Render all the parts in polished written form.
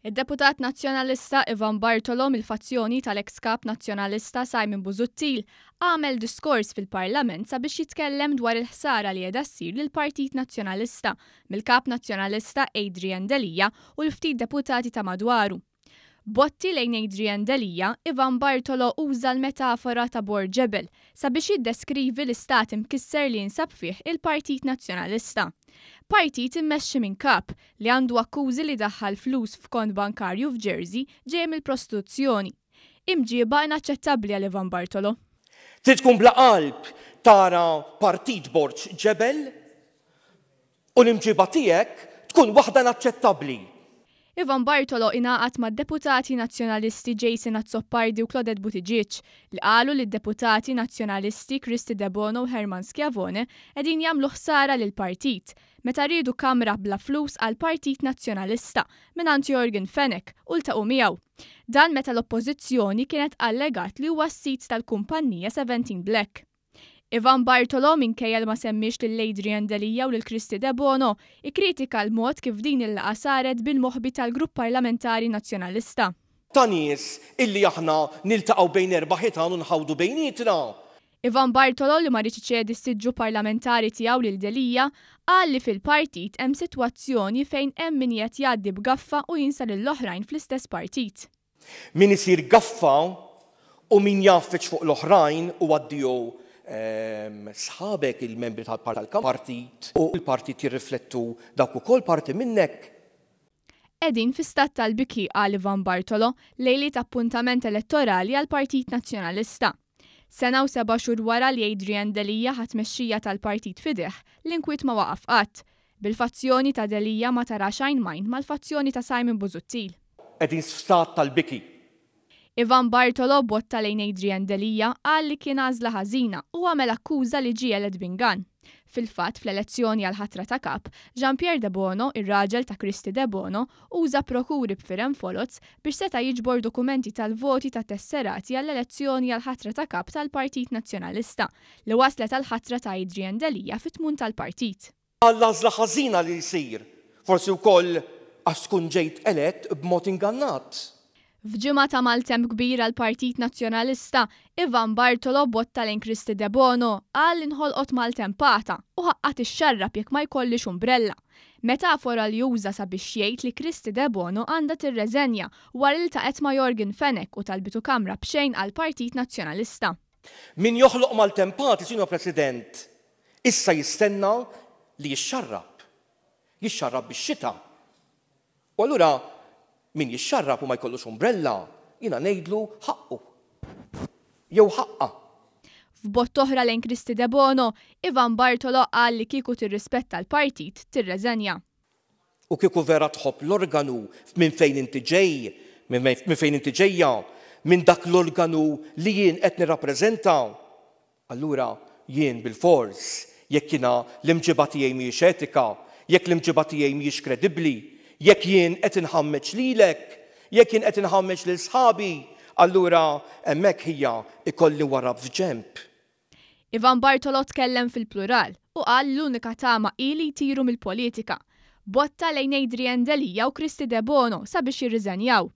Id-deputat Nazzjonalista Ivan Bartolo mill-fazzjoni tal-eks Kap Nazzjonalista Simon Busuttil għamel diskors fil-Parlament sabiex jitkellem dwar il-ħsara li qiegħda ssir lill-Partit Nazzjonalista mill-Kap Nazzjonalista Adrian Delia u l-ftit deputati ta' madwaru. Botti lejn Adrian Delia, Ivan Bartolo uża l-metafora ta' bord ġebel sabiex jiddeskrivi l-istat imkisser li jinsab fih il-Partit Nazzjonalista. Partit immexxi minn Kap li għandu akkużi li daħħal flus f'kont bankarju f'Jersey ġejja mill-prostituzzjoni. Imġieba inaċċettabbli għal Ivan Bartolo. Trid tkun bla qalb tara partit bord ġebel U l-imġiba tiegħek tkun waħda inaċċettabbli. Ivan Bartolo ingħaqad mad-Deputati Nazzjonalisti Jason Azzopardi u Claudette Buttigieg li qalu li d-Deputati Nazzjonalisti Kristy Debono u Hermann Schiavone qegħdin jagħmlu ħsara lill-partit meta riedu kamra bla flus għall-Partit Nazzjonalista mingħand Yorgen Fenech u ltaqgħu miegħu. Dan meta l-Oppożizzjoni kienet allegat li huwa s-sid tal-kumpannija Seventeen Black. Ivan Bartolo, minkejja li ma semmiex lil Adrian Delia u lil Kristy Debono, ikkritika l-mod kif din il-laqgħa saret bil-moħbi tal-Grupp Parlamentari Nazzjonalista. Ta' nies illi aħna niltaqgħu bejn erba' ħitan u nħawdu bejnietna. Ivan Bartolo, li ma riedx iċedi s-siġġu parlamentari tiegħu lil Delia, qal li fil-partit hemm sitwazzjoni fejn hemm min qiegħed jgħaddi b'gaffa u jinsa lill-oħrajn fl-istess partit. Min isir gaffa u min jgħaffeġ fuq l-oħrajn u addio sħabek il-membri tal-partit u l-partit jirriflettu dawk ukoll parti minnek. Qegħdin fi stat tal-biki, qal Ivan Bartolo, lejliet appuntament elettorali għall-Partit Nazzjonalista. Sena u seba' xhur wara li Adrian Delia ħa t-tmexxija tal-partit f'idejh, l-inkwiet ma waqaf qatt. Bil-fazzjoni ta' Delia ma tarax għajn m'għajn mal-fazzjoni ta' Simon Busuttil. Qegħdin f'stat tal-biki. Ivan Bartolo botta lejn Adrian Delia qal li kien għażla ħażina u għamel akkuża li ġie elett b'ingann. Fil-fatt, fl-elezzjoni għall-ħatra ta' Kap, Jean Pierre Debono, ir-raġel ta' Kristy Debono, uża prokuri b'firem foloz biex seta' jiġbor dokumenti tal-voti ta' tesserati għall-elezzjoni għall-ħatra ta' Kap tal-Partit Nazzjonalista, li wasslet għall-ħatra ta' Adrian Delia fit-tmun tal-partit. Għall-għażla ħażina li jsir, forsi wkoll għax tkun ġejt elett b'mod ingannat. F'ġimgħa ta' maltemp kbir għall-Partit Nazzjonalista, Ivan Bartolo botta lejn Kristy Debono qal li nħolqot maltempata u ħaqqha tixxarrab jekk ma jkollhiex umbrella. Metafora li uża sabiex jgħid li Kristy Debono għandha tirreżenja wara li ltaqgħet ma' Yorgen Fenech u talbitu kamra b'xejn għall-Partit Nazzjonalista. Min joħloq maltempati, Sinjor President, issa jistenna li jixxarrab. Jixxarrab bix-xita. U allura min jixxarrab u ma jkollux umbrella, jiena ngħidlu ħaqqu. Jew ħaqqha. F'bott oħra lejn Kristy Debono, Ivan Bartolo qal li kieku tirrispetta l-partit, tirreżenja. U kieku vera tħobb l-organu minn fejn inti ġej, minn fejn inti ġejja, minn dak l-organu li jien qed nirrappreżenta, allura jien bilfors, jekk jiena l-imġiba tiegħi mhijiex etika, jekk l-imġiba tiegħi mhijiex kredibbli, jekk jien qed inħammeġ lilek, jekk jien qed inħammeġ lil sħabi, allura hemmhekk ħija jkolli nwarrab f'ġenb. Ivan Bartolo tkellem fil-plural u qal li l-unika tama hi li jtiru mill-politika. Botta lejn Adrian Delia u Kristy Debono sabiex jirriżenjaw.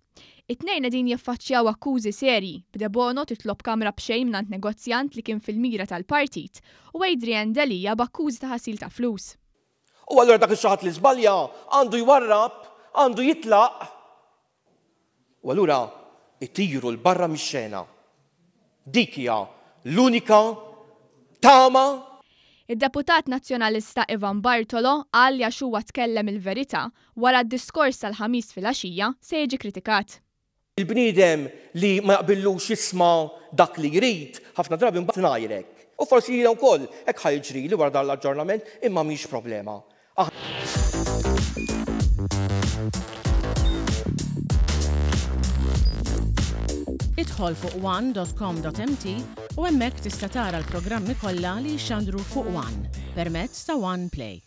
It-tnejn qegħdin jaffaċċjaw akkużi serji, b'Debono titlob kamra b'xejn mingħand negozjant li kien fil-mira tal-partit u Adrian Delia b'akkużi ta' ħasil ta' flus. U allura dak ix-xi ħadd li żbalja għandu jwarrab, għandu jitlaq. U allura jtiru 'l barra mix-xena. Dik hija l-unika tama. Id-deputat Nazzjonalista Ivan Bartolo qal li għax huwa tkellem il-verità, wara d-diskors tal-Ħamis filgħaxija, se jiġi kritikat. Il-bniedem li ma jaqbillux jisma' dak li jrid, ħafna drabi mbagħad ngħajrek. U forsi jiena wkoll hekk ħa jiġrili wara dan l-aġġornament, imma mhix problema. Idħol fuq one dot com dot mt u hemmhekk tista' tara l-programmi kollha li jixxandru fuq one permezz ta' One Play.